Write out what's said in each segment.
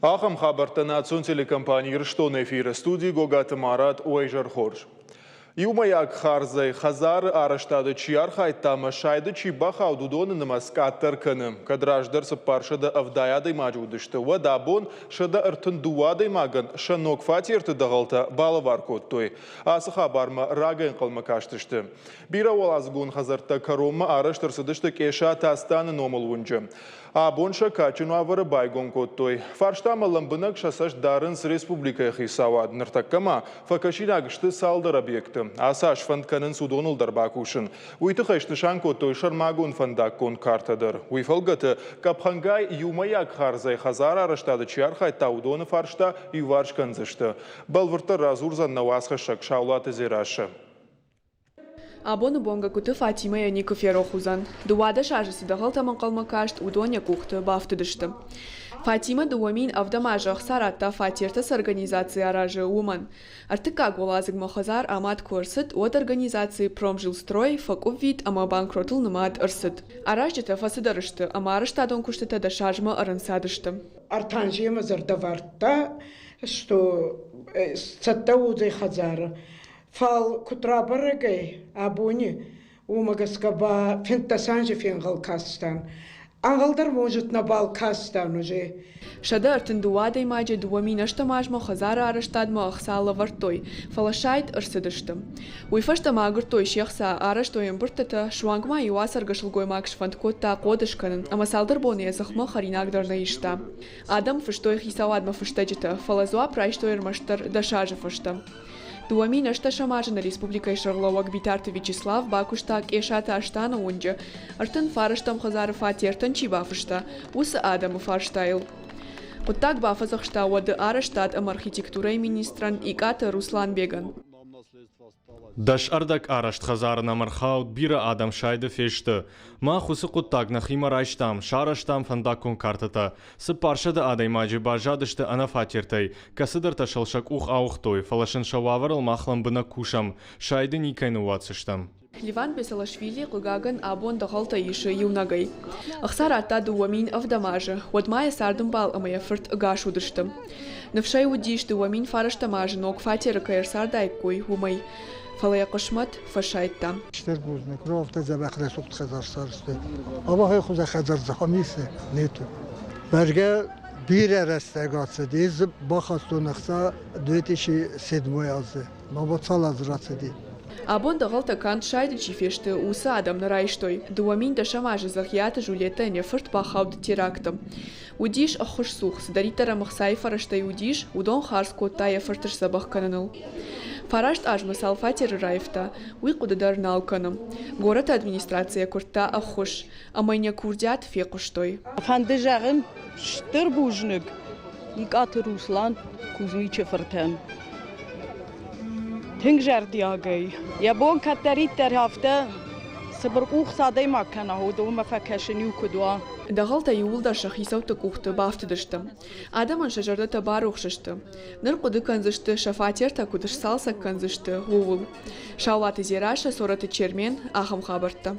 Ахӕм хабӕрттӕ национ телекомпани Ирыстоны эфиры студийы Гогаты Марат уӕ изӕр хорз. Иумӕйаг хардзӕй хӕдзары арӕзтады чи архайдта ӕмӕ сайды чи бахауд, уыдоны нымӕц къаддӕр кӕны. Кӕд раздӕр 470 адӕймаджы уыдысты, уӕд абон 132 адӕймагӕн сӕ ног фатерты дӕгъӕлтӕ балӕвар кодтой. Ацы хабармӕ рагӕй ӕнхъӕлмӕ кастысты. Бирӕуӕладзыгон хӕдзӕрттӕ кӕронмӕ арӕзт ӕрцыдысты Къесаты Астаны номыл уынджы. Абон сӕ кадджын уавӕры байгом кодтой. Фарстамӕ лӕмбынӕг сӕ цӕст дарынц республикӕйы хицауад. Ныртӕккӕ ма фӕкӕсинаг сты цалдӕр объекты. Ацы аз фӕнд кӕнынц уыдоныл дӕр бакусын. Уый тыххӕй снысан кодтой сӕрмагонд фӕндаггон картӕ дӕр. Уый фӕлгӕты къӕпхӕнгай иумӕйаг хардзӕй хӕдзар арӕзтады чи архайдта, уыдоны фарста иуварс кӕндзысты. Бӕлвырддӕр радзурдзӕн нӕ уацхӕссӕг Саулаты Дзерассӕ. Абоны бон Гӕгкуыты Фатимӕйӕ никуы ферох уыдзӕн, 12 азы цы дӕгъӕлтӕм ӕнхъӕлмӕ каст, уыдон йӕ къухты бафтыдысты. Фатимӕ 2007 азы ӕхца радта фатертӕ цы организаци аразы, уымӕн. Ӕртыккаг уӕладзыгмӕ хӕдзар амад куы ӕрцыд, уӕд организаци «Промжилстрой» фӕкъуыввит ӕмӕ банкротыл нымад ӕрцыд. Аразджытӕ фӕцыдӕр сты ӕмӕ арӕзтадон куыстытӕ дӕсазмӕ ӕрӕнцадысты. Артанземӕ зӕрдӕвӕрдта, что цӕттӕ уодзӕй хӕдзары. Фал куд рабӕрӕг ӕй абони, уомӕ гӕсгӕ ба 15 анзи фенгъӕл кастан. Ӕнгъӕл дӕр может нӕбал кастан уже. 132 адӕймаджы 2008 азмӕ хӕдзары арӕзтадмӕ ӕхца лӕвӕрдтой, фӕлӕ сайд ӕрцыдысты. Уый фӕстӕ ма агуырдтой се хца, арӕзтой ӕмбырдтытӕ, суанг ма иу ацӕргӕ сылгоймаг сфӕнд кодта хъоды скӕнын ӕмӕ цалдӕр боны йӕ дзыхмӕ хӕринаг дӕр нӕ иста. Адӕм фыстой хицауадмӕ фыстӕджытӕ, фӕлӕ дзуапп райстой ӕрмӕстдӕр 10 азы фӕстӕ. 2008 азы нӕ республикӕйы сӕргълӕууӕг Битарты Вячеслав бакуыста Къесаты Астаны уынджы 39 хӕдзары фатертӕн чи бафыста, уыцы адӕмы фарстайыл. Хъуыддаг бафӕдзӕхста уӕды арӕзтад ӕмӕ архитектурӕйы министрӕн Икъаты Русланбегӕн. Дӕс ӕрдӕг арӕзт хӕдзары нӕм ӕрхауд, бирӕ адӕм сайды фесты. Мах уыцы хъуыддаг нӕхимӕ райстам, сарӕзтам фӕндаггон картӕтӕ. 400 адӕймаджы баззадысты ӕнӕ фатертӕй, кӕцыдӕртӕ сыл сӕ къух ауыгътой, фӕлӕ сын сӕ уавӕрыл мах лӕмбынӕг кусӕм, сайды никӕй ныууадздзыстӕм. Леван Бесалашвили, хъыгагӕн, абон дӕгъӕлтӕ исы иунӕгӕй. Ӕхца радта 2007 азы, уӕд ма йӕ цардӕмбал ӕмӕ йӕ фырт ӕгас уыдысты. Ныфсӕй уыдис, 2009 азы ног фатеры кӕй ӕрцардаиккой, уымӕй. Фӕлӕ йӕ хъысмӕт фӕсайдта. Стыр бузныг, афтӕ дзӕбӕх рӕсугъд хӕдзар сарӕзтой. Абахӕй хуызӕн хӕдзар дзы ницы нету. Бӕргӕ бирӕ рӕстӕг ацыди, бахастон ӕхца 2007 азы. Ма цал азы рацыди. Абон дӕгъӕлтӕ канд сайды чи фесты, уыцы адӕм нӕ райстой. 2010 азы Дзӕгъиаты Жулеттӕйӕн йӕ фырт бахауд теракты. Уыдис ӕххуысцух, цыдӕриддӕр ӕм ӕхцайы фӕрӕзтӕй уыдис, уыдон хардз кодта йӕ фырты сдзӕбӕх кӕныныл. Фараст азмӕ цал фатеры раивта, уый хъуыды дӕр нал кӕны. Горӕты администрацийӕ куырдта ӕххуыс, ӕмӕ йын йӕ курдиат фехъуыстой. Фӕнды зӕгъын стыр бузныг Икъаты Руслан Кузьмичы фыртӕн. Тынг зӕрдиагӕй. Йӕ бон кӕддӕриддӕр афтӕ цыбыркъух цы адӕймаг кӕна, уыдонмӕ фӕкӕсын-иу куыд уа. Дӕгъӕлтӕ иууылдӕр сӕ хицӕутты къухты бафтыдысты. Адӕмӕн сӕ зӕрдӕтӕ барухс сты. Ныр хъуыды кӕндзысты, сӕ фатертӕ куыд сцалцӕг кӕндзысты, ууыл. Саулаты Дзерассӕ, Цорӕты Чермен, ахӕм хабӕрттӕ.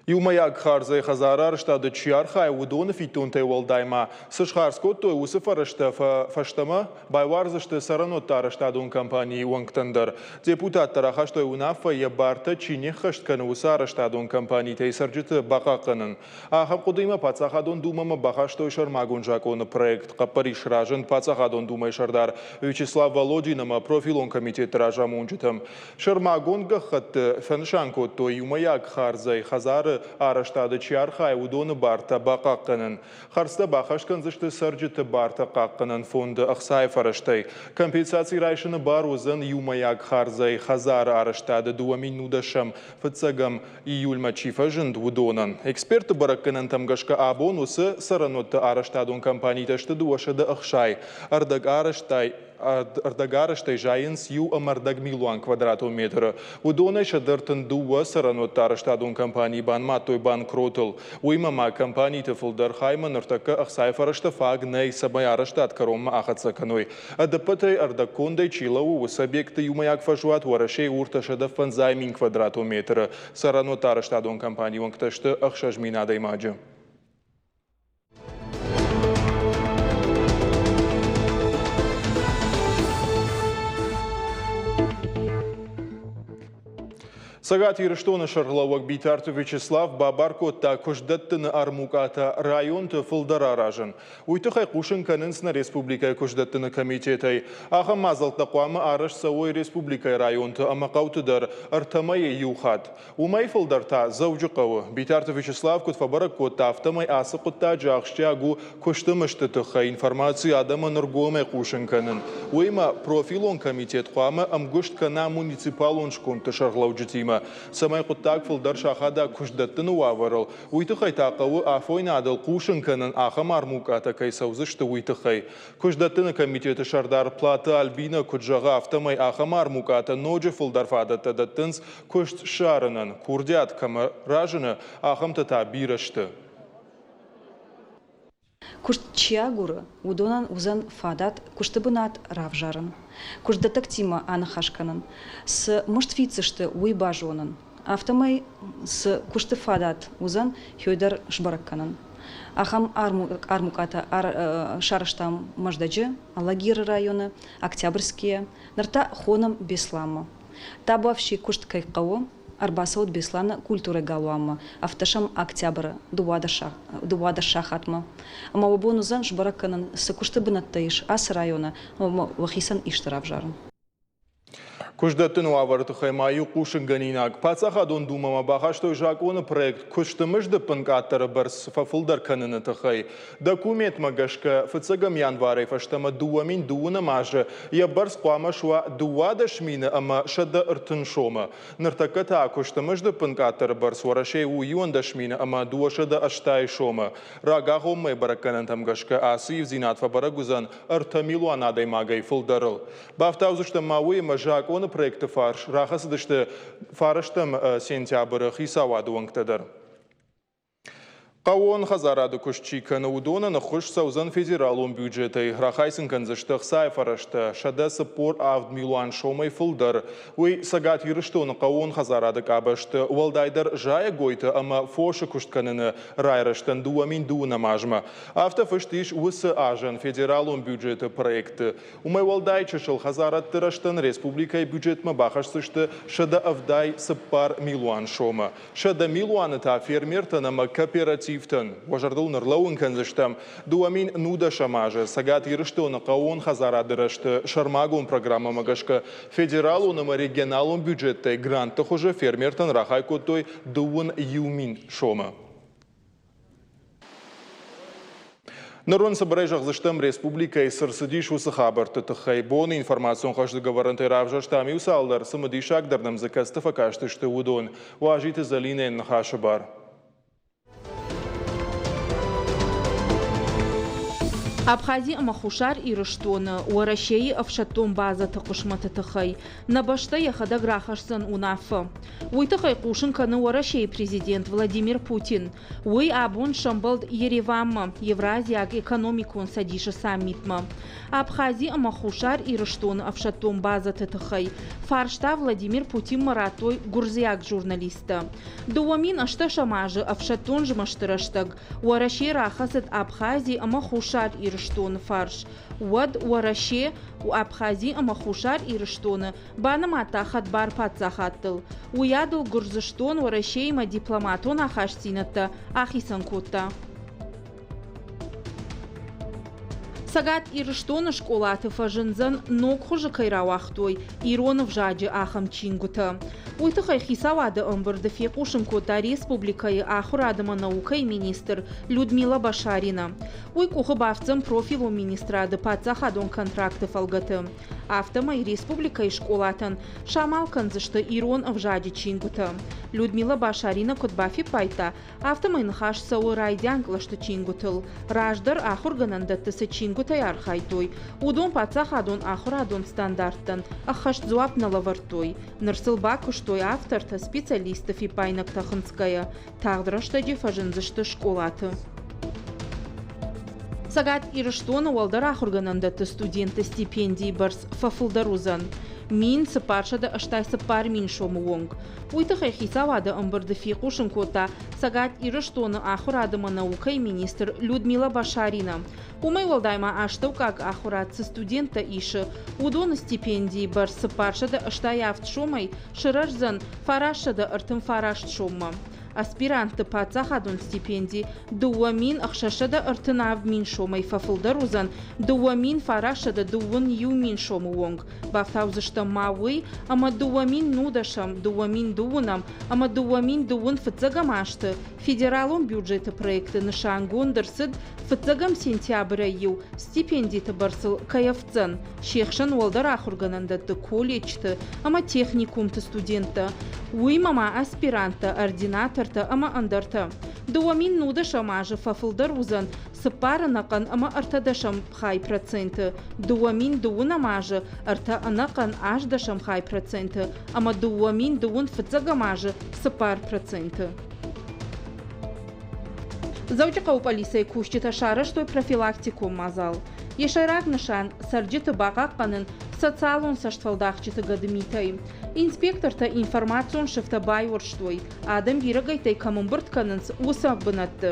Иумӕйаг хардзӕй хӕдзары арӕзтады чи архайы, уыдоны фиддонтӕй уӕлдай ма цы схардз кодтой, уыцы фӕрӕзтӕ фӕстӕмӕ байуардзысты цӕрӕнуӕтты арӕзтадон компанийы уӕнгтӕн дӕр. Депутаттӕ рахастой уынаффӕ, йӕ бартӕ чи не ххӕст кӕны, уыцы арӕзтадон компанитӕй цӕрджыты бахъахъхъӕнын. Ахӕм хъуыдыимӕ Паддзахадон Думӕмӕ бахастой сӕрмагонд закъоны проект. Хъӕппӕрис разынд Паддзахадон Думӕйы сӕрдар Вячеслав Володин ӕмӕ профилон комитеты разамонджытӕм. Сӕрмагонд гӕххӕтты фӕнысан кодтой, иумӕйаг хардзӕй хӕдзары арӕзтады чи архайы, уыдоны бартӕ бахъахъхъӕнын. Хӕрдзтӕ бахӕс кӕндзысты цӕрджыты бартӕ хъахъхъӕнӕн фонды ӕхцайы фӕрӕзтӕй. Компенсаци райсыны бар уыдзӕн иумӕйаг хардзӕй хӕдзары арӕзтады 2010 фыццӕгӕм июльмӕ чи фӕзынд, уыдонӕн. Экспертты бӕрӕггӕнӕнтӕм гӕсгӕ абон уыцы цӕрӕнуӕтты арӕзтадон компанитӕ сты 260 ӕрдӕг арӕзтӕй ӕрдӕгарӕзтӕй зайынц иу ӕмӕ ӕрдӕг милуан квадратон метры. Уыдонӕй 132 цӕрӕнуӕтты арӕзтадон компанийы банымадтой банкротыл. Уыимӕ ма компаниты фылдӕр хаймӕ ныртӕккӕ ӕхцайы фӕрӕзтӕ фаг нӕй, цӕмӕй арӕзтад кӕронмӕ ахӕццӕ кӕной. Ӕдӕппӕтӕй ӕрдӕгкондӕй чи лӕууы, уыцы объектты иумӕйаг фӕзуат Уӕрӕсейы у 305 мин квадратон метры. Цӕрӕнуӕтты арӕзтадон компанийы уӕнгтӕ сты 6000 адӕймаджы. Цӕгат Ирыстоны сӕргълӕууӕг Битарты Вячеслав бабар кодта куыстдӕттыны армукъатӕ районты фылдӕр аразын. Уый тыххӕй хъусын кӕнынц нӕ республикӕйы куыстдӕттыны комитетӕй. Ахӕм мадзӕлттӕ хъуамӕ арӕзт цӕуой республикӕйы районты ӕмӕ хъӕуты дӕр ӕртӕ мӕйы иу хатт. Уымӕй фылдӕр та Дзӕуджыхъӕуы. Битарты Вячеслав куыд фӕбӕрӕг кодта, афтӕмӕй ацы хъуыддаджы ахсджиаг у куысты мызды тыххӕй информаци адӕмӕн ӕргомӕй хъусын кӕнын. Уыимӕ профилон комитет хъуамӕ ӕмгуыст кӕна муниципалон скондты сӕргълӕуджытимӕ, цӕмӕй хъуыддаг фылдӕр сахада куыстдӕттыны уавӕрыл. Уый тыххӕй та хъӕуы афойнадыл хъусын кӕнын, ахӕм армукъатӕ кӕй цӕудзысты, уый тыххӕй. Куыстдӕттыны комитеты сӕрдар Платы Альбинӕ куыд зӕгъы, афтӕмӕй ахӕм армукъатӕ ноджы фылдӕр фадӕттӕ дӕттынц куыст ссарынӕн. Курдиат кӕмӕ разыны, ахӕмтӕ та бирӕ сты. Куыст чи агуры, уыдонӕн уыдзӕн фадат куысты бынат равзарын, куыстдӕттӕгтимӕ аныхас кӕнын, цы мызд фиддзысты, уый базонын. Афтӕмӕй цы куысты фадат уыдзӕн, уый дӕр сбӕрӕг кӕнын. Ахӕм армукъатӕ сарӕзтам Мӕздӕджы, Алагиры районы, Октябрьскийы, ныр та хонӕм Беслӕнмӕ. Табуафси куыст кӕй хъӕуы, ӕрбацӕут Беслӕны культурӕйы галуанмӕ ӕвддӕсӕм октябры 12 сахатмӕ. Ӕмӕ уӕ бон уыдзӕн сбӕрӕг кӕнын, цы куысты бынӕттӕ ис ацы районы, ӕмӕ уӕхицӕн исты равзарын. Куыстдӕттыны уавӕры тыххӕй ма иу хъусынгӕнинаг. Паддзахадон Думӕмӕ бахастой закъоны проект куысты мызды къаддӕры бӕрц фӕфылдӕр кӕныны тыххӕй. Документмӕ гӕсгӕ, фыццӕгӕм январӕй фӕстӕмӕ 2012 азы йӕ бӕрц хъуамӕ суа 12 000 ӕмӕ 130 сомы. Ныртӕккӕ та куысты мызды къаддӕры бӕрц Уӕрӕсейы у 11 000 ӕмӕ 280 сомы. Рагагъоммӕ бӕрӕггӕнӕнтӕм гӕсгӕ ацы ивддзинад фӕбӕрӕг уыдзӕн 3 милуан адӕймагӕй фылдӕрыл. Бафтаудзыстӕм ма уый, ӕмӕ закъоны проекты фарс рахӕцыдысты фарӕстӕм сентябры хицауады уӕнгтӕ дӕр. Хъӕууон хӕдзарады куыст чи кӕны, уыдонӕн ӕххуыс цӕудзӕн федералон бюджетӕй. Рахай сын кӕндзысты ӕхцайы фӕрӕзтӕ 147 милуан сомӕй фылдӕр. Уый Цӕгат Ирыстоны хъӕууон хӕдзарады къабӕзты, уӕлдайдӕр зайӕгойты ӕмӕ фосы куыст кӕныны райрӕзтӕн 2020 азмӕ. Афтӕ фыст ис уыцы азӕн федералон бюджеты проекты. Уымӕй уӕлдай чысыл хӕдзарадты рӕзтӕн республикӕйы бюджетмӕ бахӕсдзысты 174 милуан сомы. 100 милуаны та фермертӕн ӕмӕ кооперативтӕн. Уӕ зӕрдыл ныллӕууын кӕндзыстӕм, 2010 азы Цӕгат Ирыстоны хъӕууон хӕдзарады рӕзты сӕрмагонд программӕмӕ гӕсгӕ федералон ӕмӕ регионалон бюджеттӕй грантты хуызы фермертӕн рахай кодтой 21 000 сомы. Ныр уын цыбырӕй зӕгъдзыстӕм, республикӕйы цы рцыдис, уыцы хабӕртты тыххӕй. Боны информацион хъӕздыг ӕвӕрӕнтӕй равзӕрстам иу цалдӕр, цымыдисагдӕр нӕм дзы кӕцыты фӕкастысты, уыдон. Уазиты Зӕлинӕйӕн ныхасы бар. Абхази ӕмӕ Хуссар Ирыстоны Уӕрӕсейы ӕфсӕддон базӕты хъысмӕты тыххӕй нӕ бӕстӕ йӕхӕдӕг рахӕсдзӕн уынаффӕ. Уый тыххӕй хъусын кӕны Уӕрӕсейы президент Владимир Путин. Уый абон сӕмбӕлд Ереванмӕ, Евразиаг экономикон цӕдисы саммитмӕ. Абхази ӕмӕ Хуссар Ирыстоны ӕфсӕддон базӕты тыххӕй фарста Владимир Путинмӕ радтой гуырдзиаг журналисттӕ. 2008 азы ӕфсӕддон змӕсты рӕстӕг Уӕрӕсе рахӕцыд Абхази ӕмӕ Хуссар Ирыстоны фарс. Уӕд Уӕрӕсе Абхази ӕмӕ Хуссар Ирыстоны банымадта хӕдбар паддзахадтыл. Уыйадыл Гуырдзыстон Уӕрӕсеимӕ дипломатон ахастдзинӕдтӕ ахицӕн кодта. Цӕгат Ирыстоны скъолаты фӕзындзӕн ног хуызы кӕй рауагътой, ирон ӕвзаджы ахӕм чингуытӕ. Уый тыххӕй хицауады ӕмбырды фехъусын кодта республикӕйы ахуырад ӕмӕ наукӕйы министр Людмила Башарина. Уый къухы бафтдзӕн профилон министрады паддзахадон контракты фӕлгӕты. Афтӕмӕй республикӕйы скъолатӕн самал кӕндзысты ирон ӕвзаджы чингуытӕ. Людмила Башарина куыд бафиппайдта, афтӕмӕй ныхас цӕуы райдиан кълӕсты чингуытыл. Раздӕр ахуыргӕнӕндӕтты цы чингуытӕй архайдтой, уыдон паддзахадон ахуырадон стандарттӕн ӕххӕст дзуапп нӕ лӕвӕрдтой. Ныр сыл бакуыстой автортӕ, специалистты фиппаинӕгтӕ хынцгӕйӕ. Тагъд рӕстӕджы фӕзындзысты скъолаты. Цӕгат Ирыстоны уӕлдӕр ахуыргӕнӕндӕтты студентты стипендийы бӕрц фӕфылдӕр уыдзӕн. 1484 000 сомы онг. Уый тыххӕй хицауады ӕмбырды фехъусын кодта Цӕгат Ирыстоны ахуырад ӕмӕ наукӕйы министр Людмила Башарина. Уымӕй уӕлдай ма астӕуккаг ахуырад цы студенттӕ исы, уыдоны стипендийы бӕрц 487 сомӕй сырӕздзӕн 939 соммӕ. Аспирантты паддзахадон стипенди 2637 мин сомӕй фӕфылдӕр уыдзӕн 2921 мин сомы онг. Бафтаудзыстӕм ма уый, ӕмӕ 2010-ӕм, 2020-ӕм ӕмӕ 2021 азты федералон бюджеты проекты нысангонд ӕрцыд фыццӕгӕм сентябрӕй-иу стипендиты бӕрцыл кӕй ӕфтдзӕн, се хсӕн уӕлдӕр ахуыргӕнӕндӕтты колледжты ӕмӕ техникумты студенттӕ, уыимӕ ма аспиранттӕ, ординатортӕ ӕмӕ ӕндӕртӕ. 2010 азы фӕфылдӕр уыдзӕн цыппар ӕнӕхъӕн ӕмӕ ӕртӕдӕсӕм хай проценты, 2020 азы ӕртӕ ӕнӕхъӕн ӕстдӕсӕм хай проценты ӕмӕ 2021 азы 4%. Дзӕуджыхъӕуы пъӕлицӕйы кусджытӕ сарӕзтой профилактикон мадзал. Йӕ сӕйраг нысан – цӕрджыты бахъахъхъӕнын социалон цӕстфӕлдахджыты гӕдымитӕй. Инспектортӕ информацион сыфтӕ байуӕрстой, адӕм бирӕгӕйттӕй кӕм ӕмбырд кӕнынц, уыцы бынӕтты.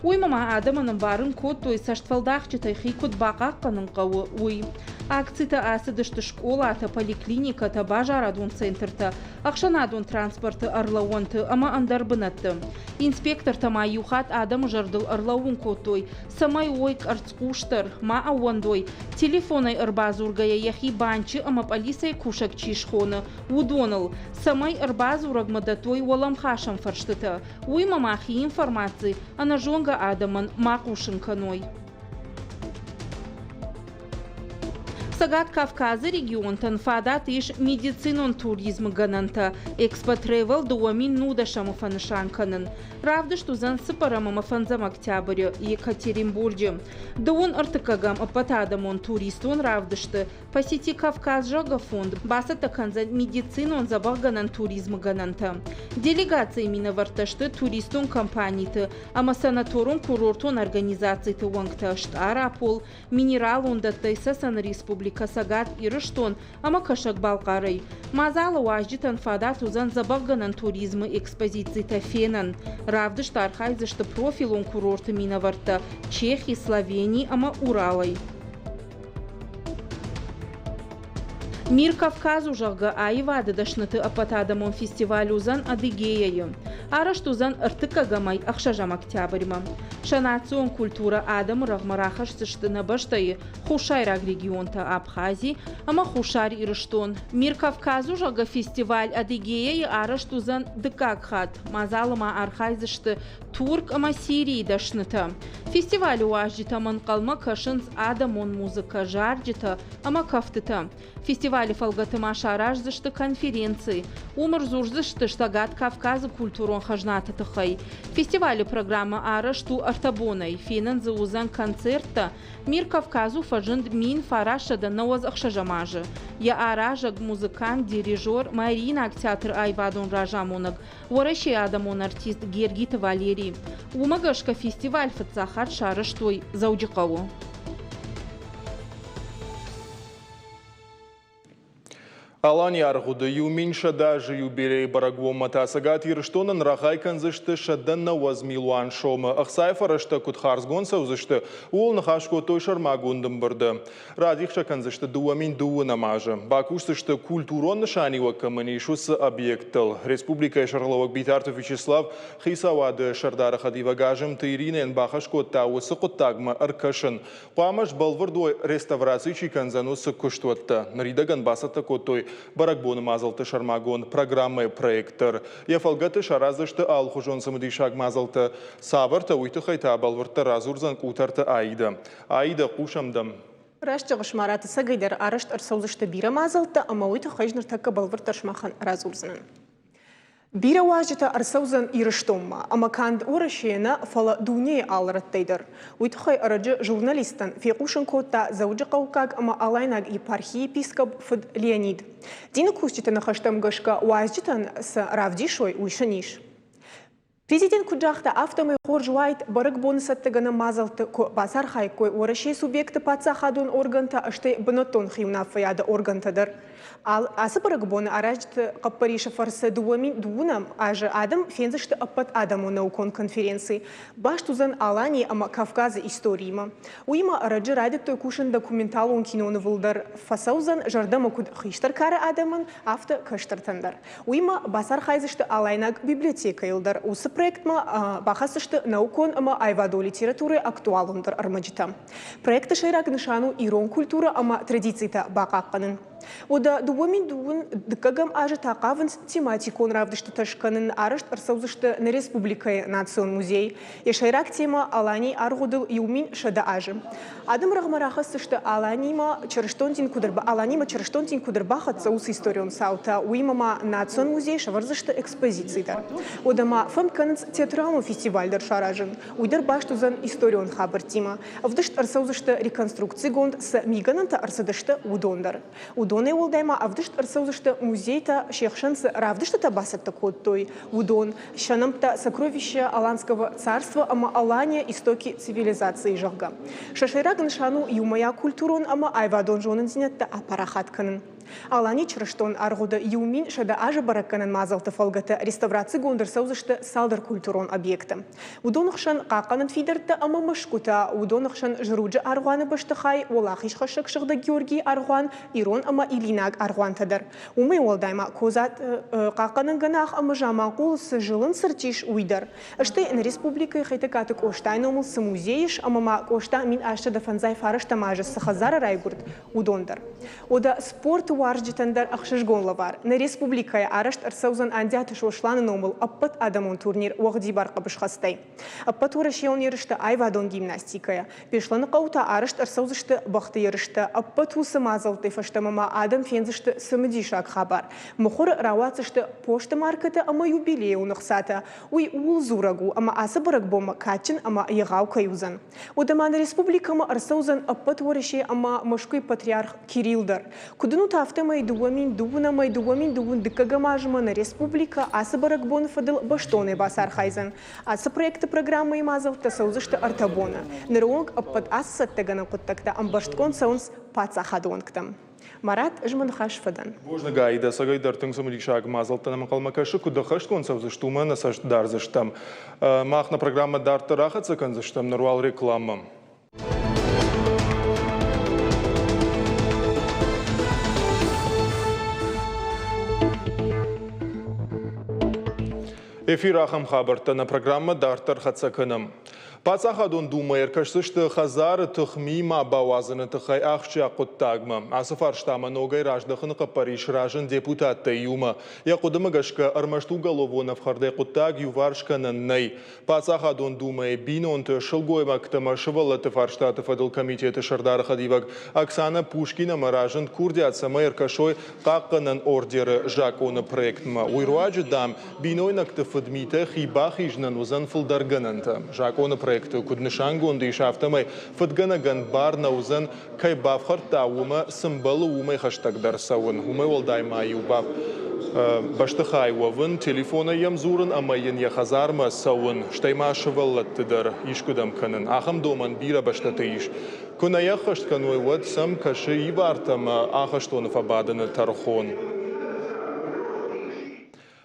Уыимӕ ма адӕмӕн ӕмбарын кодтой, цӕстфӕлдахджытӕй хи куыд бахъахъхъӕнын хъӕуы, уый. Акцитӕ ацыдысты скъолатӕ, поликлиникӕтӕ, базарадон центртӕ, ӕхсӕнадон транспорты ӕрлӕууӕнты ӕмӕ ӕндӕр бынӕтты. Инспектортӕ ма иу хатт адӕмы зӕрдыл ӕрлӕууын кодтой, цӕмӕй уой къӕрцхъусдӕр, ма ӕууӕндой, телефонӕй ӕрбадзургӕйӕ йӕхи банчы ӕмӕ пъӕлицӕйы кусӕг чи схоны, уыдоныл, цӕмӕй ӕрбадзурӕгмӕ дӕттой уӕлӕмхасӕн фӕрстытӕ, уыимӕ ма хи информаци ӕнӕзонгӕ адӕмӕн ма хъусын кӕной. Цӕгат Кавказы регионтӕн фадат ис медицинон туризмы гӕнӕнтӕ Экспо Travel 2010-ы фӕнысан кӕнын. Равдыст уыдзӕн цыппӕрӕм ӕмӕ фӕндзӕм октябры Екатеринбурджы. Дыууын ӕртыккӕгӕм ӕппӕтадӕмон туристон равдысты Посети Кавказ зӕгъгӕ фонд бацӕттӕ кӕндзӕн медицинон дзӕбӕхгӕнӕн туризмы гӕнӕнтӕ. Делегацийы минӕвӕрттӕ сты туристон компаниты ӕмӕ санаторон-курортон организациты уӕнгтӕ Стъарапол, минералон дӕттӕй Цӕцӕны Республикӕ Цӕгат Ирыстон ӕмӕ Кӕсӕг-Балхъарӕй. Мадзалы уазджытӕн фадат уыдзӕн дзӕбӕхгӕнӕн туризмы экспозицитӕ фенӕн. Равдысты архайдзысты профилон курорты минӕвӕрттӕ Чехи, Словени ӕмӕ Уралӕй. Мир Кавказу, зӕгъгӕ, аивады дӕсныты ӕппӕтадӕмон фестиваль уыдзӕн Адыгеяйы. Арӕзт уыдзӕн ӕртыккӕгӕмӕй ӕхсӕзӕм октябрьмӕ. Сӕ национ культурӕ адӕмы рӕгъмӕ рахӕсдзысты нӕ бӕстӕйы хуссайраг регионтӕ Абхази ӕмӕ Хуссар Ирыстон. Мир Кавказу, зӕгъгӕ, фестиваль Адыгеяйы арӕзт уыдзӕн дыккаг хатт. Мадзалы ма архайдзысты Турк ӕмӕ Сирийы дӕснытӕ. Фестивалы уазджытӕм ӕнхъӕлмӕ кӕсынц адӕмон музыкӕ, зарджытӕ ӕмӕ кӕфтытӕ. Фестивалы фӕлгӕты ма сараздзысты конференци. Уым ӕрдзурдзысты Цӕгат Кавказы культурон хӕзнаты тыххӕй. Фестивалы программӕ арӕзт у ӕртӕ бонӕй. Фенӕн дзы уыдзӕн концерттӕ. Мир Кавказу фӕзынд 1996 азы. Йӕ аразӕг, музыкант, дирижер, Мариинаг театры аивадон разамонӕг Уӕрӕсейы адӕмон артист Гергиты Валерий. Уымӕ гӕсгӕ фестиваль фыццаг хатт сарӕзтой Дзӕуджыхъӕуы. Алани аргъуыды 1100 азы юбилейы бӕрӕгбонмӕ та Цӕгат Ирыстонӕн рахай кӕндзысты 190 милуан сомы. Ӕхцайы фӕрӕзтӕ куыд хардзгонд цӕудзысты, ууыл ныхас кодтой сӕрмагонд ӕмбырды. Радих сӕ кӕндзысты 2020 азы. Бакусдзысты культурон нысаниуӕг кӕмӕн ис, уыцы объекттыл. Республикӕйы сӕргълӕууӕг Битарты Вячеслав хицауады сӕрдары хӕдивӕг Азымты Иринӕйӕн бахӕс кодта уыцы хъуыддагмӕ ӕркӕсын. Хъуамӕ сбӕлвырд уой, реставраци чи кӕндзӕн, уыцы куыстуӕттӕ. Ныридӕгӕн бацӕттӕ кодтой бӕрӕгбоны мадзӕлтты сӕрмагонд программӕйы проект дӕр. Йӕ фӕлгӕты сараздзысты алыхуызон цымыдисаг мадзӕлттӕ. Цавӕртӕ, уый тыххӕй та бӕлвырддӕр радзурдзӕн Къутӕрты Аидӕ. Аидӕ, хъусӕм дӕм. Раст зӕгъыс, Марат, ӕцӕгӕйдӕр арӕзт ӕрцӕудзысты бирӕ мадзӕлттӕ ӕмӕ уый тыххӕй ӕз ныртӕккӕ бӕлвырддӕр сымахӕн радзурдзынӕн. Бирӕ уазджытӕ ӕрцӕудзӕн Ирыстонмӕ ӕмӕ канд Уӕрӕсейӕ нӕ, фӕлӕ дунейы алы рӕттӕй дӕр. Уый тыххӕй ӕрӕджы журналисттӕн фехъусын кодта Дзӕуджыхъӕуккаг ӕмӕ Алайнаг епархийы епископ фыд Леонид. Дины кусджыты ныхӕстӕм гӕсгӕ уазджытӕн цы равдисой, уый сын ис. Президент куыд загъта, афтӕмӕй хорз уаид бӕрӕгбоны цӕттӕгӕнӕн мадзӕлтты куы бацархаиккой Уӕрӕсейы субъектты паддзахадон органтӕ, стӕй бынӕттон хиуынаффӕйады органтӕ дӕр. Ацы бӕрӕгбоны аразджыты хъӕппӕрисы фӕрцы 2002 азы адӕм фендзысты ӕппӕт адӕмон наукон конференци. Баст уыдзӕн Алани ӕмӕ Кавказы историимӕ. Уыимӕ ӕрӕджы райдыдтой кусын документалон кинонывыл дӕр. Фӕцӕудзӕн зӕрдӕмӕ куыд хистӕр кары адӕмӕн, афтӕ кӕстӕртӕн дӕр. Уыимӕ бацархайдзысты Алайнаг библиотекӕйыл дӕр. Уыцы проектмӕ бахӕсдзысты наукон ӕмӕ аивадон литературӕйы актуалондӕр ӕрмӕджытӕ. Проекты сӕйраг нысан у ирон культурӕ ӕмӕ традицитӕ бахъахъхъӕнын. Уӕдӕ 2002 дыккӕгӕм азы та хъавынц тематикон равдыстытӕ скӕнын арӕзт ӕрцӕудзысты нӕ республикӕйы национ музей. Йӕ сӕйраг темӕ Аланийы аргъуыдыл 1100 азы. Адӕм рӕгъмӕ рахӕсдзысты Аланимӕ чырыстон дин куыд Аланимӕ чырыстон дин куыд ӕрбахӕццӕ, уыцы историон цаутӕ, уыимӕ ма национ музейы сӕвӕрдзысты экспозици дӕр. Уӕдӕ ма фӕнд кӕнынц театралон фестиваль дӕр саразын. Уый дӕр баст уыдзӕн историон хабӕрттимӕ. Ӕвдыст ӕрцӕудзысты реконструкцигонд цы мигӕнӕнтӕ ӕрцыдысты, уыдон дӕр. Уыдонӕй уӕлдай ма ӕвдыст ӕрцӕудзысты музейтӕ се хсӕн цы равдыстытӕ бацӕттӕ кодтой, уыдон. Сӕ нӕмттӕ «Сокровища Аланского царства» ӕмӕ «Алания. Истоки цивилизации», зӕгъгӕ. Сӕ сӕйраг нысан у иумӕйаг культурон ӕмӕ аивадон зонындзинӕдтӕ апарахат кӕнын. Алани чырыстон аргъуыды 1100 азы бӕрӕггӕнӕн мадзӕлтты фӕлгӕты реставрацигонд ӕрцӕудзысты цалдӕр культурон объекты. Уыдоны хсӕн хъахъхъӕнӕн фидӕрттӕ ӕмӕ мӕсгуытӕ, уыдоны хсӕн Зруджы аргъуаны бӕстыхай, Уӕлахизхӕссӕг Сыгъдӕг Георгийы аргъуан, ирон ӕмӕ илинаг аргъуантӕ дӕр. Уымӕй уӕлдай ма Козат хъахъхъӕнӕн гӕнах ӕмӕ Заманхъулы цы зылын цырт ис, уый дӕр. Стӕй нӕ республикӕйы Хетӕгкаты Къостайы номыл цы музей ис ӕмӕ ма Къоста 1805 азы цы хӕдзары райгуырд, уыдон дӕр. Уӕдӕ спорты уарзджытӕн дӕр ӕхсызгон лӕвар. Нӕ республикӕйы арӕзт ӕрцӕудзӕн Андиаты Сосланы номыл ӕппӕт адӕмон турнир уӕгъдибар хъӕбысхӕцтӕй. Ӕппӕтуӕрӕсейон ерыстӕ аивадон гимнастикӕйӕ. Беслӕныхъӕуы та арӕзт ӕрцӕудзысты бӕхты ерыстӕ. Ӕппӕт уыцы мадзӕлттӕй фӕстӕмӕ ма адӕм фендзысты цымыдисаг хабар. Мыхуыры рауадздзысты посты маркӕтӕ ӕмӕ юбилейон ӕхцатӕ. Уый ууыл дзурӕг у, ӕмӕ ацы бӕрӕгбонмӕ кадджын ӕмӕ егъау кӕй уыдзӕн. Уӕдӕ ма нӕ республикӕмӕ ӕрцӕудзӕн ӕппӕт Уӕрӕсе ӕмӕ Мӕскуыйы патриарх Кирилл дӕр. Куыд уынут, афтӕмӕй 2002 ӕмӕ 2002 дыккӕгӕм азмӕ нӕ республикӕ ацы бӕрӕгбоны фӕдыл бӕстонӕй бацархайдзӕн. Ацы проекты программӕйы мадзӕлттӕ цӕудзысты ӕртӕ боны. Ныры онг ӕппӕт ацы цӕттӕгӕнӕн хъуыддӕгтӕ ӕмбӕрстгонд цӕуынц паддзахады уӕнгтӕм. Марат, ӕз мӕ ныхас фӕдӕн. Бузныг, Аидӕ, ӕцӕгӕйдӕр тынг цымыдисаг мадзӕлттӕ нӕм ӕнхъӕлмӕ кӕсы, куыд ӕххӕстгонд цӕудзысты, уымӕ нӕ цӕст дардзыстӕм. Мах нӕ программӕ дарддӕр ахӕццӕ кӕндзыстӕм, ныр уал рекламӕ. Эфир ахӕм хабӕрттӕ нӕ программӕ дарддӕр хӕццӕ кӕнӕм. Паддзахадон Думӕйы ӕркӕсдзысты хӕдзары тыхми ма бауадзыны тыххӕй ахсджиаг хъуыддагмӕ. Ацы фарстамӕ ногӕй раздӕхыны хъӕппӕрис разынд депутаттӕй иумӕ. Йӕ хъуыдымӕ гӕсгӕ, ӕрмӕст уголовон ӕфхӕрдӕй хъуыддаг иуварс кӕнӕн нӕй. Паддзахадон Думӕйы бинонты, сылгоймӕгты ӕмӕ сывӕллӕтты фарстаты фӕдыл комитеты сӕрдары хӕдивӕг Оксана Пушкинамӕ разынд курдиат, цӕмӕй ӕркӕсой хъахъхъӕнӕн ордеры закъоны проектмӕ. Уый руаджы, дам, бинойнӕгты фыдмитӕ хи бахизынӕн уыдзӕн фылдӕр гӕнӕнтӕ. Закъоны проекты куыд нысангонд ис, афтӕмӕй фыдгӕнӕгӕн бар нӕ уыдзӕн, кӕй бафхӕрдта, уымӕ цы мбӕлы, уымӕй хӕстӕгдӕр цӕуын. Уымӕй уӕлдай ма-иу бӕстыхай уӕвын, телефонӕй йӕм дзурын ӕмӕ йын йӕ хӕдзармӕ цӕуын, стӕй ма сывӕллӕтты дӕр искуыдӕм кӕнын. Ахӕм домӕн бирӕ бӕстӕты ис. Куы нӕ йӕ ӕххӕст кӕной, уӕд сӕм кӕсы ивартӕ ӕмӕ ахӕстоны фӕбадыны тӕрхон.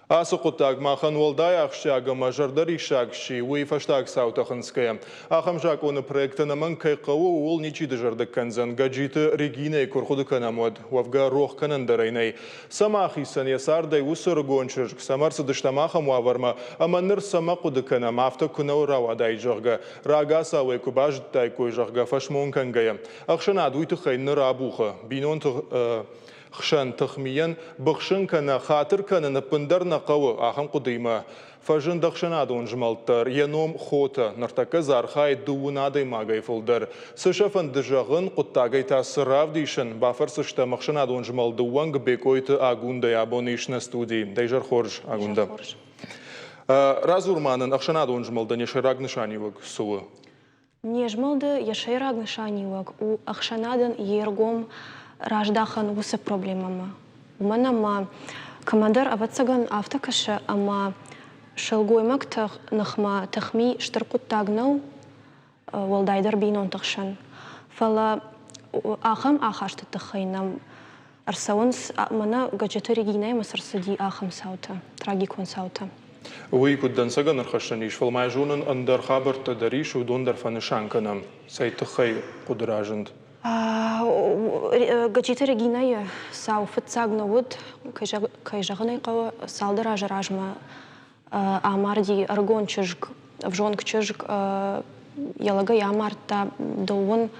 Ацы хъуыддаг махӕн уӕлдай ахсджиаг ӕмӕ зӕрдӕриссаг сси, уый фӕстаг цаутӕ хынцгӕйӕ. Ахӕм закъоны проект ӕнӕмӕнг кӕй хъӕуы, ууыл ничи дызӕрдыг кӕндзӕн. Гӕджиты Регинӕйы куы рхъуыды кӕнӕм, уӕд уӕвгӕ рох кӕнӕн дӕр ӕй нӕй. Цӕмӕ ахицӕн йӕ цардӕй уыцы ӕрыгон чызг, цӕмӕ ӕрцыдыстӕм ахӕм уавӕрмӕ ӕмӕ ныр цӕмӕ хъуыды кӕнӕм, афтӕ куы нӕ рауадаид, зӕгъгӕ, рагацау ӕй куы базыдтаиккой, зӕгъгӕ, фӕсмон кӕнгӕйӕ. Ӕхсӕнад уый тыххӕй ныр абухы. Бинонты хсӕн тыхмийӕн быхсын кӕнӕ хатыр кӕнын ӕппындӕр нӕ хъӕуы, ахӕм хъуыдыимӕ фӕзынд ӕхсӕнадон змӕлд дӕр. Йӕ ном Хотӕ. Ныртӕккӕ дзы архайы дыууын адӕймагӕй фылдӕр. Цы сӕ фӕнды зӕгъын, хъуыддагӕй та цы равдисын, бафӕрсдзыстӕм ӕхсӕнадон змӕлды уӕнг Бекъойты Агундӕйы абон ис нӕ студийы. Дӕ изӕр хорз, Агундӕ. Радзур ма нын, ӕхсӕнадон змӕлдӕн йӕ сӕйраг нысаниуӕг цы у? Не змӕлды йӕ сӕйраг нысаниуӕг у ӕхсӕнадӕн йе ргом раздахӕн уыцы проблемӕмӕ. Уымӕн ӕмӕ кӕмӕдӕр, ӕвӕццӕгӕн, афтӕ кӕсы, ӕмӕ сылгоймӕгты ныхмӕ тыхми стыр хъуыддаг нӕу, уӕлдайдӕр бинонты хсӕн. Фӕлӕ ахӕм ахасты тыххӕй нӕм. Ӕрцӕуынц, мӕнӕ Гӕджиты Регинӕимӕ цы рцыди, ахӕм цаутӕ, трагикон цаутӕ. Уый куыд дӕнцӕгӕн ӕрхӕссӕн ис, фӕлӕ ма зонын ӕндӕр хабӕрттӕ дӕр ис, уыдон дӕр фӕнысан кӕнӕм. Цӕй тыххӕй хъуыды разынд? Гӕджиты Регинӕйы цау фыццаг нӕ уыд, кӕй зӕгъын ӕй хъӕуы, цалдӕр азы размӕ амарди ӕрыгон чызг, ӕвзонг чызг, йӕ лӕгӕй амардта дыууын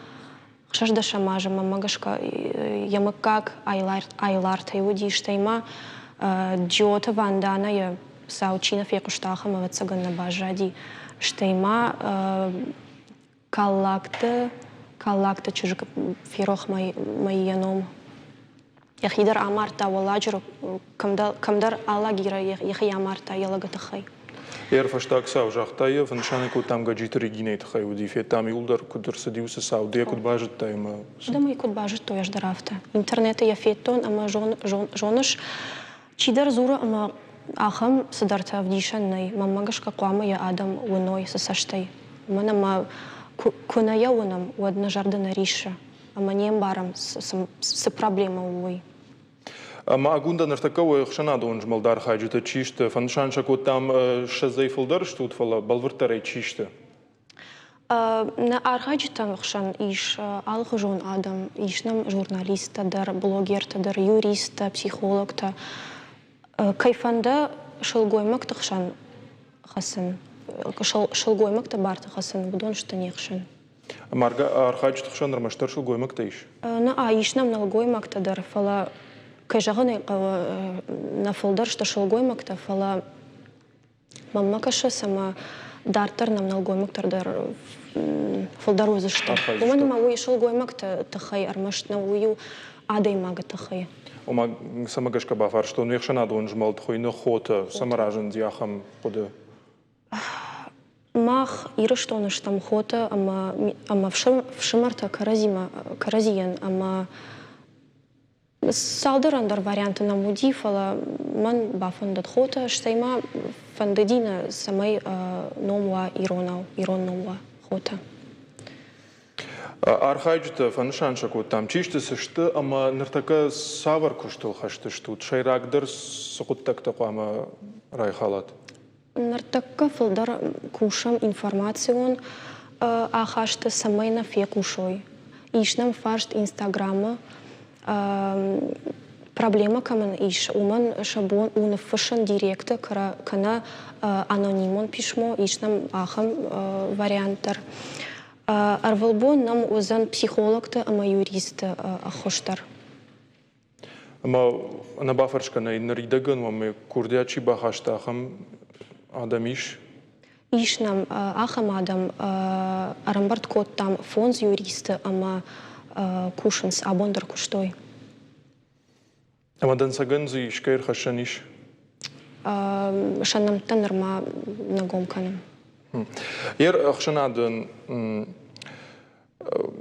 ӕхсӕздӕсӕм азы мӕнмӕ гӕсгӕ йӕ мыггаг Айлартӕй уыди, стӕй ма Джиоты Ванданайы цау чи нӕ фехъуыста, ахӕм ӕвӕццӕгӕн нӕ баззади. Стӕй ма Каллагты, Каллагты чызг ферох мӕ йӕ ном. Йӕхи дӕр амардта Уӕлладжыры, кӕмдӕр Алагиры йӕхи амардта йӕ лӕгы тыххӕй. Ӕрфӕстаг цау загъта йӕ, фӕнысан кодтам Гӕджиты Регинӕйы тыххӕй уыди, федтам иуылдӕр куыд ӕрцыди уыцы цау, ды йӕ куыд базыдтай ӕмӕ... Адӕм ӕй куыд базыдтой, ӕз дӕр афтӕ. Интернеты йӕ федтон ӕмӕ зоныс, чидӕр дзуры ӕмӕ ахӕм цыдӕртӕ ӕвдисӕн нӕй. Мӕнмӕ гӕсгӕ хъуамӕ йӕ адӕм уыной цы цӕстӕй. Уымӕн ӕмӕ куы нӕ йӕ уынӕм, уӕд нӕ зӕрдӕ нӕ риссы ӕмӕ не мбарӕм, цы проблемӕ у, уый. Ӕмӕ Агундӕ ныртӕккӕ уе хсӕнадон змӕлды архайджытӕ чи сты? Фӕнысан сӕ кодтам, ссӕдзӕй фылдӕр стут, фӕлӕ бӕлвырддӕрӕй чи сты? Нӕ архайджытӕм хсӕн ис алыхуызон адӕм. Ис нӕм журналисттӕ дӕр, блогертӕ дӕр, юристтӕ, психологтӕ. Кӕй фӕнды сылгоймӕгты хсӕн хӕцын, сылгоймӕгты барты хӕцын, уыдон сты не хсӕн. Маргӕ архайджыты хсӕн ӕрмӕстдӕр сылгоймӕгтӕ ис? Нӕ, ис нӕм нӕлгоймӕгтӕ дӕр, фӕлӕ, кӕй зӕгъын ӕй хъӕуы, нӕ фылдӕр сты сылгоймӕгтӕ, фӕлӕ мӕнмӕ кӕсы, цӕмӕ дарддӕр нӕм нӕлгоймӕгтӕ дӕр фылдӕр уыдзысты. Уымӕн ӕмӕ уый сылгоймӕгты тыххӕй ӕрмӕст нӕу, уый у адӕймагы тыххӕй. Ома, цӕмӕ гӕсгӕ бафарстон, уе хсӕнадон змӕлд хуыйны Хотӕ, цӕмӕ разынди ахӕм хъуыды? Мах Ирыстоны стӕм хотӕ ӕмӕ ӕмӕ фсымӕртӕ кӕрӕдзимӕ кӕрӕдзийӕн ӕмӕ цалдӕр ӕндӕр варианты нӕм уыди, фӕлӕ мӕн бафӕндыд хотӕ, стӕй ма фӕндыди нӕ, цӕмӕй ном уа иронау, ирон ном уа хотӕ. Архайджытӕ фӕнысан сӕ кодтам, чи сты, цы сты ӕмӕ ныртӕккӕ цавӕр куыстыл хӕст стут? Сӕйрагдӕр цы хъуыддӕгтӕ хъуамӕ райхалат? Ныртӕккӕ фылдӕр кусӕм информацион ахасты, цӕмӕй нӕ фехъусой. Ис нӕм фарст Инстаграмы, проблемӕ кӕмӕн ис, уымӕн сӕ бон у ныффыссын директы кӕнӕ анонимон письмо, ис нӕм ахӕм вариант дӕр. Ӕрвылбон нӕм уыдзӕн психологты ӕмӕ юристты ӕххуыс дӕр. Ӕмӕ ӕнӕбафӕрсгӕ нӕй, ныридӕгӕн уӕм курдиат чи бахаста, ахӕм адӕм ис? Ис нӕм ахӕм адӕм. Ӕрӕмбырд кодтам фондз юристы ӕмӕ кусынц, абон дӕр куыстой. Ӕмӕ дӕнцӕгӕн дзы искӕй ӕрхӕссӕн ис? Сӕ нӕмттӕ нырма нӕ гом кӕнӕм. Йе ӕхсӕнадӕн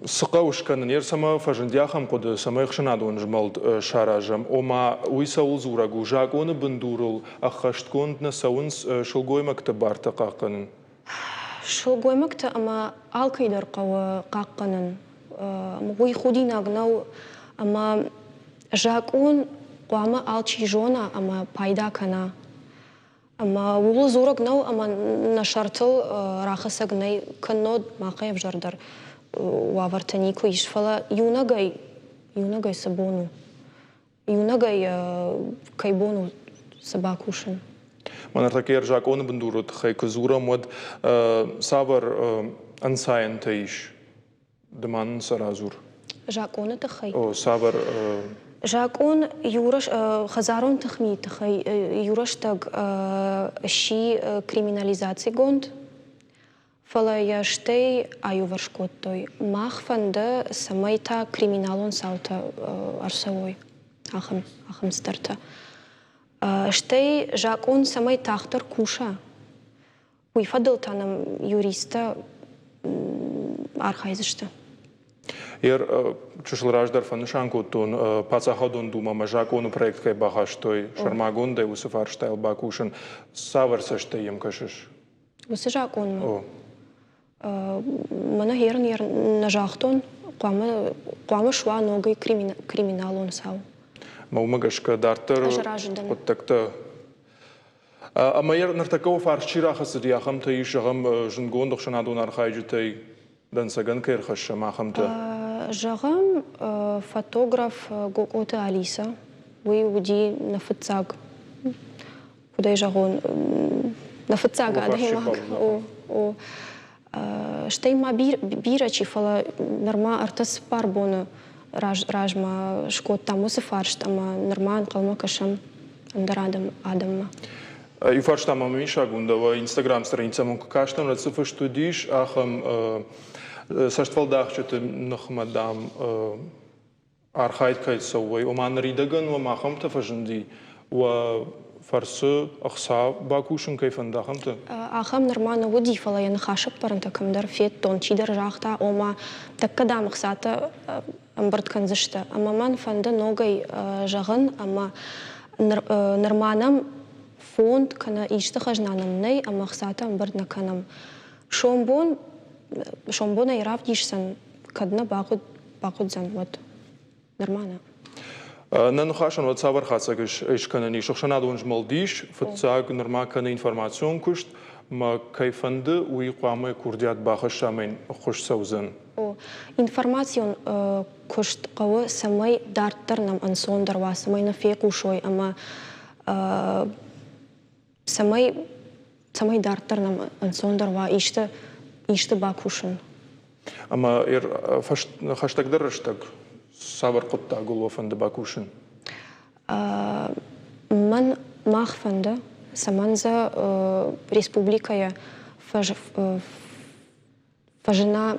Цы хъӕуы скӕнын? Йе цӕмӕ фӕзынди ахӕм хъуыды, цӕмӕй ӕхсӕнадон змӕлд саразӕм? Ома, уый цӕуыл дзурӕг у? Закъоны бындурыл ӕххӕстгонд нӕ цӕуынц сылгоймӕгты бартӕ хъахъхъӕнын? Сылгоймӕгты ӕмӕ алкӕй дӕр хъӕуы хъахъхъӕнын. Уый худинаг нӕу ӕмӕ закъон хъуамӕ алчи зона ӕмӕ пайда кӕна. Ӕмӕ ууыл дзурӕг нӕу, ӕмӕ нӕ сӕртыл рахӕцӕг нӕй, кӕннод махӕй ӕвзӕрдӕр уавӕртӕ никуы ис, фӕлӕ иунӕгӕй, иунӕгӕй цы бон у? Иунӕгӕй кӕй бон у цы бакусын? Мӕнӕ ныртӕккӕ закъоны бындуры тыххӕй куы дзурӕм, уӕд цавӕр ӕнцайӕнтӕ ис Ды ма нын сӕ радзур. Закъоны тыххӕй? О, цавӕр? Закъон хӕдзарон тыхмийы тыххӕй иу рӕстӕг сси криминализацигонд, фӕлӕ йӕ стӕй аиуварс кодтой. Мах фӕнды, цӕмӕй та криминалон цаутӕ ӕрцӕуой, ахӕм, ахӕм цыдӕртӕ. Стӕй закъон цӕмӕй тагъддӕр куса, Уый фӕдыл та нӕм юристтӕ архайдзысты. Ер чысыл раздӕр фӕнысан кодтон, Паддзахадон Думӕмӕ закъоны проект кӕй бахастой, сӕрмагондӕй уыцы фарстайыл бакусын. Цавӕр цӕстӕй йӕм кӕсыс? Уыцы закъонмӕ? О. Мӕнӕ ерын нӕ загътон, хъуамӕ, хъуамӕ суа ногӕй криминалон цау. Ӕмӕ уымӕ гӕсгӕ дарддӕр хъуыддӕгтӕ Ӕмӕ йӕ ныртӕккӕ уӕ фарс чи рахӕцыди, ахӕмтӕ ис, зӕгъӕм, зындгонд ӕхсӕнадон архайджытӕй дӕнцӕгӕн кӕй ӕрхӕссӕм, ахӕмтӕ? Зӕгъӕм, фотограф Гокъоты Алиса. Уый уыди нӕ фыццаг, куыд ӕй зӕгъон, нӕ фыццаг адӕймаг. О, о. Стӕй ма бирӕ чи, фӕлӕ нырма ӕртӕ-цыппар боны размӕ скодтам уыцы фарст ӕмӕ нырма ӕнхъӕлмӕ кӕсӕм ӕндӕр адӕммӕ. Иу фарста ма мӕм ис, Агундӕ, Инстаграм страницӕмӕ куы кастӕн, уӕд цы фыст уыдис, ахӕм цӕстфӕлдахджыты ныхмӕ, дам, архайд кӕй цӕуой, ома ныридӕгӕн уӕм ахӕмтӕ фӕзынди, уӕ фӕрцы ӕхца бакусын кӕй фӕнды, ахӕмтӕ? Ахӕм нырма нӕ уыди, фӕлӕ йӕ ныхасӕппарӕнтӕ кӕмдӕр федтон. Чидӕр загъта, ома, тӕккӕ дам ӕхцатӕ ӕмбырд кӕндзысты. Ӕмӕ мӕн фӕнды ногӕй зӕгъын, ӕмӕ нырма нӕм фонд кӕнӕ исты хӕзна нӕм нӕй ӕмӕ ӕхцатӕ ӕмбырд нӕ кӕнӕм. Сомбон, сомбон ӕй равдисдзӕн, кӕд нӕ бахъуыд, бахъуыдзӕн, уӕд. Нырма нӕ. Нӕ ныхасӕн уӕд цавӕр хатдзӕг скӕнӕн ис? Ӕхсӕнадон змӕлд ис, фыццаг нырма кӕны информацион куыст, мӕ кӕй фӕнды, уый хъуамӕ курдиат бахӕсса ӕмӕ йын ӕххуыс цӕудзӕн. О, информацион куыст хъӕуы, цӕмӕй дарддӕр нӕм ӕнцондӕр уа, цӕмӕй нӕ фехъусой ӕмӕ цӕмӕй цӕмӕй дарддӕр нӕм ӕнцондӕр уа исты исты бакусын. Ӕмӕ хӕстӕгдӕр рӕстӕг цавӕр хъуыддагыл уӕ фӕнды бакусын? Мӕн мах фӕнды, цӕмӕн дзы республикӕйы фӕзына,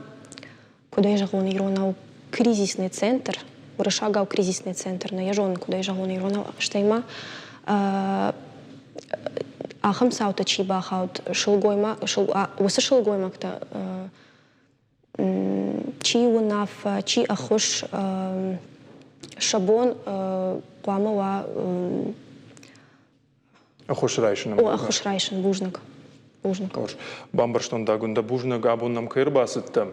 куыд ӕй зӕгъон иронау, кризисный центр, уырыссагау кризисный центр, нӕ йӕ зонын, куыд ӕй зӕгъон иронау, стӕй ма ахӕм цаутӕ чи бахауд, сылгоймаг, уыцы сылгоймӕгтӕ чи уынаффӕ, чи ӕххуыс сӕ бон хъуамӕ уа Ӕххуыс райсын. О, ӕххуыс райсын, бузныг. Бузныг. Хорз. Бамбӕрстон дӕ, Гундӕ, бузныг, абон нӕм кӕй ӕрбацыдтӕ.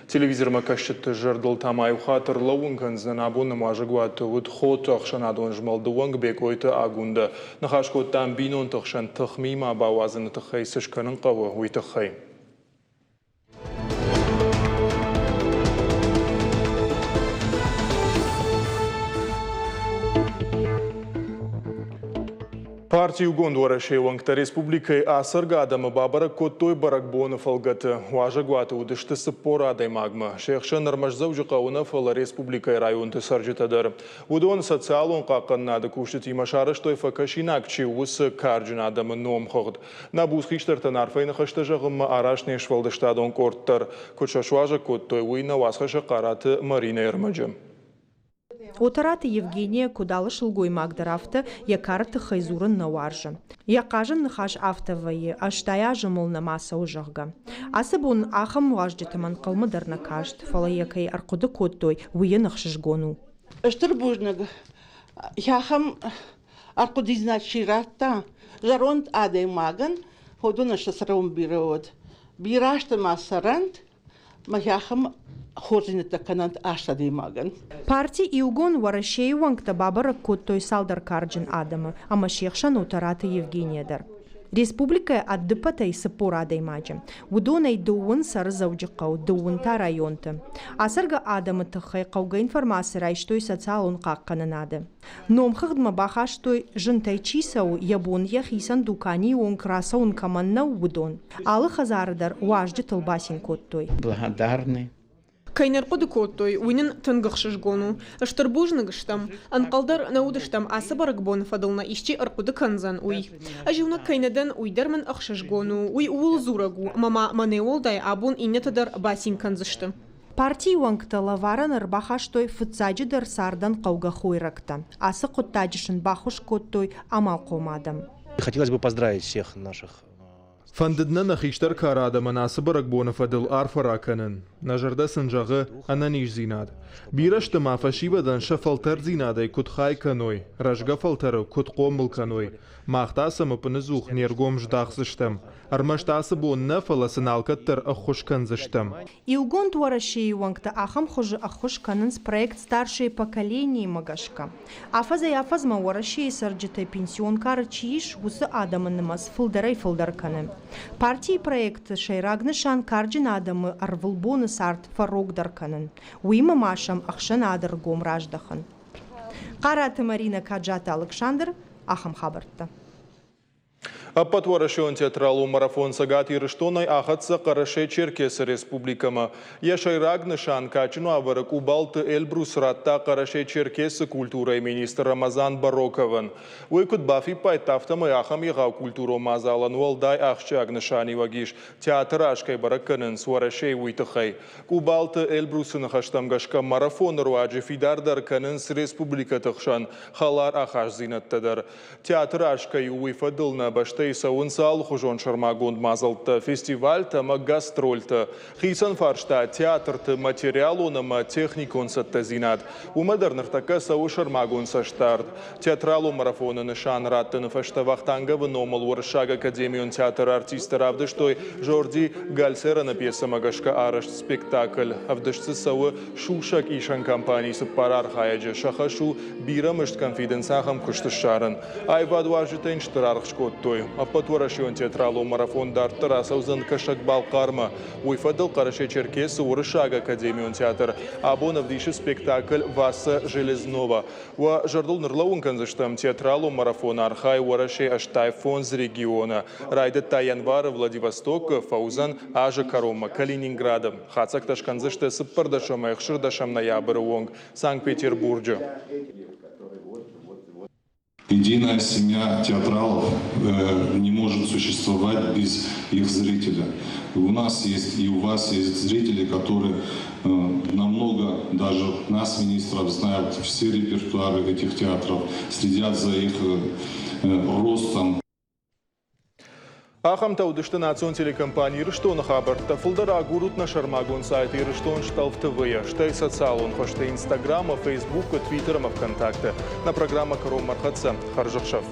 Телевизормӕ кӕсджыты зӕрдыл та ма иу хатт ӕрлӕууын кӕндзынӕн, абон нӕм уазӕгуаты уыд Хоты ӕхсӕнадон змӕлды уӕнг Бекъойты Агундӕ. Ныхас кодтам бинонты хсӕн тыхми ма бауадзыны тыххӕй цы скӕнын хъӕуы, уый тыххӕй. Парти Иугонд Уӕрӕсейы уӕнгтӕ республикӕйы ацӕргӕ адӕмы бабӕрӕг кодтой бӕрӕгбоны фӕлгӕты. Уазӕгуаты уыдысты 40 адӕймагмӕ. Се хсӕн ӕрмӕст Дзӕуджыхъӕуы нӕ, фӕлӕ республикӕйы районты цӕрджытӕ дӕр. Уыдон социалон хъахъхъӕнынады кусджытимӕ сарӕзтой фӕкӕсинаг чи у, уыцы карджын адӕмы номхыгъд. Нӕ буц хистӕртӕн арфӕйы ныхӕстӕ зӕгъынмӕ арӕзт не сфӕлдыстадон къорд дӕр. Куыд сӕ суазӕг кодтой, уый нӕ уацхӕссӕг Хъараты Маринӕйы ӕрмӕджы. Отараты Евгения, куыд алы сылгоймаг дӕр, афтӕ йӕ кары тыххӕй дзурын нӕ уарзы. Йӕ хъазӕн ныхас афтӕ вӕййы, 80 азы мыл нӕма цӕуы, зӕгъгӕ. Ацы бон ахӕм уазджытӕм ӕнхъӕлмӕ дӕр нӕ каст, фӕлӕ йӕ кӕй ӕрхъуыды кодтой, уый йын ӕхсызгон у. Стыр бузныг, ахӕм ӕрхъуыдыдзинад чи радта, зӕронд адӕймагӕн уыдон сӕ цӕрӕн бирӕ уыд. Бирӕ азты ма цӕрӕнт, мӕ ахӕм хорздзинӕдтӕ кӕнӕнт аст адӕймагӕн. Парти Иугонд Уӕрӕсейы уӕнгтӕ бабӕрӕг кодтой цалдӕр карджын адӕмы ӕмӕ се хсӕн Отараты Евгения дӕр. Республикӕйы ӕддыппӕтӕй 40 адӕймаджы. Уыдонӕй дыууын цӕры Дзӕуджыхъӕу, дыууын та районты. Ацӕргӕ адӕмы тыххӕй хъӕугӕ информаци райстой социалон хъахъхъӕнынады. Номхыгъдмӕ бахастой, зынтӕй чи цӕуы, йӕ бон йӕхицӕн дуканийы онг рацӕуын кӕмӕн нӕу, уыдон. Алы хӕдзары дӕр уазджытыл бацин кодтой. Благодарны. Кӕй не рхъуыды кодтой, уый нын тынг ӕхсызгон у. Стыр бузныг стӕм. Ӕнхъӕл дӕр нӕ уыдыстӕм, ацы бӕрӕгбоны фӕдыл нӕ исчи ӕрхъуыды кӕндзӕн, уый. Ӕз иунӕг кӕй нӕ дӕн, уый дӕр мын ӕхсызгон у. Уый ууыл дзурӕг у, ӕмӕ ма мӕнӕ уӕлдай абон иннӕтӕ дӕр бацин кӕндзысты. Партийы уӕнгтӕ лӕварӕн ӕрбахастой фыццаджыдӕр цардӕн хъӕугӕ хойрӕгтӕ. Ацы хъуыддаджы сын баххуыс кодтой амалхъом адӕм. Хотелось бы поздравить всех наших. Фӕндыд нӕ нӕ хистӕр кары адӕмӕн ацы бӕрӕгбоны фӕдыл арфӕ ракӕнын. Нӕ зӕрдӕ сын зӕгъы ӕнӕниздзинад. Бирӕ сты ма фӕсивӕдӕн сӕ фӕлтӕрддзинадӕй куыд хай кӕной, рӕзгӕ фӕлтӕры куыд хъомыл кӕной. Мах та сӕм ӕппыныдзух не ргом здахдзыстӕм. Ӕрмӕст ацы бон нӕ, фӕлӕ сын алкӕддӕр ӕххуыс кӕндзыстӕм. Иугонд Уӕрӕсейы уӕнгтӕ ахӕм хуызы ӕххуыс кӕнынц проект «Старшее поколение»-мӕ гӕсгӕ. Афӕдзӕй-афӕдзмӕ Уӕрӕсейы цӕрджытӕй пенсион кары чи ис, уыцы адӕмы нымӕц фылдӕрӕй-фылдӕр кӕны. Партийы проекты сӕйраг нысан карджын адӕмы ӕрвылбоны цард фӕрогдӕр кӕнын. Уыимӕ ма сӕм ӕхсӕнады ргом раздӕхын. Хъараты Маринӕ, Каджаты Алыксандр, ахӕм хабӕрттӕ. Ӕппӕтуӕрӕсеон театралон марафон Цӕгат Ирыстонӕй ахӕццӕ Хъӕрӕсе-Черкесы республикӕмӕ. Йӕ сӕйраг нысан кадджын уавӕры Къубалты Эльбрус радта Хъӕрӕсе-Черкесы культурӕйы министр Рамазан Бароковӕн. Уый куыд бафиппайдта, афтӕмӕй ахӕм егъау культурон мадзалӕн уӕлдай ахсджиаг нысаниуӕг ис, театры аз кӕй бӕрӕг кӕнынц Уӕрӕсейы, уый тыххӕй. Къубалты Эльбрусы ныхӕстӕм гӕсгӕ марафоны руаджы фидардӕр кӕнынц республикӕты хсӕн хӕлар ахастдзинӕдтӕ дӕр. Театр аз кӕй у, уый фӕдыл нӕ бӕстӕйы цӕуынц алыхуызон сӕрмагонд мадзӕлттӕ, фестивальтӕ ӕмӕ гастрольтӕ. Хицӕн фарста театрты материалон ӕмӕ техникон цӕттӕдзинад. Уымӕ дӕр ныртӕккӕ цӕуы сӕрмагонд цӕстдард. Театралон марафоны нысан раттыны фӕстӕ Вахтанговы номыл Уырыссаг академион театры артисттӕ равдыстой Жорди Гальсераны пьесӕмӕ гӕсгӕ арӕзт спектакль. Ӕвдыст дзы цӕуы сусӕг исӕн компанийы цыппар архайӕджы. Сӕ хӕс у бирӕ мызд кӕм фидынц, ахӕм куыст ссарын. Аивадуарзджытӕ йын стыр аргъ скодтой. Ӕппӕтуӕрӕсеон театралон марафон дарддӕр ацӕудзӕн Кӕсӕг-Балхъармӕ. Уый фӕдыл Хъӕрӕсе-Черкесы Уырыссаг академион театр абон ӕвдисы спектакль «Васа Железнова». Уӕ зӕрдыл нырлӕууын кӕндзыстӕм, театралон марафон архайы Уӕрӕсейы 85 регионы. Райдыдта январы Владивостокы, фӕуыдзӕн азы кӕронмӕ Калининграды. Хатдзӕгтӕ скӕндзысты 14 ӕмӕ 16 ноябры онг. Санкт-Петербурджы. Единая семья театралов не может существовать без их зрителя. У нас есть и у вас есть зрители, которые намного даже нас, министров, знают все репертуары этих театров, следят за их ростом. Ахӕмтӕ уыдысты национ телекомпани Ирыстоны хабӕрттӕ. Фылдӕр агурут нӕ сӕрмагонд сайт Ирыстон Стъалф ТВ-йӕ, стӕй социалон хуызты Инстаграмы, Фейсбукы, Твиттеры ӕмӕ ВКонтакты. Нӕ программӕ кӕронмӕ ӕрхӕццӕ. Хӕрзӕхсӕв!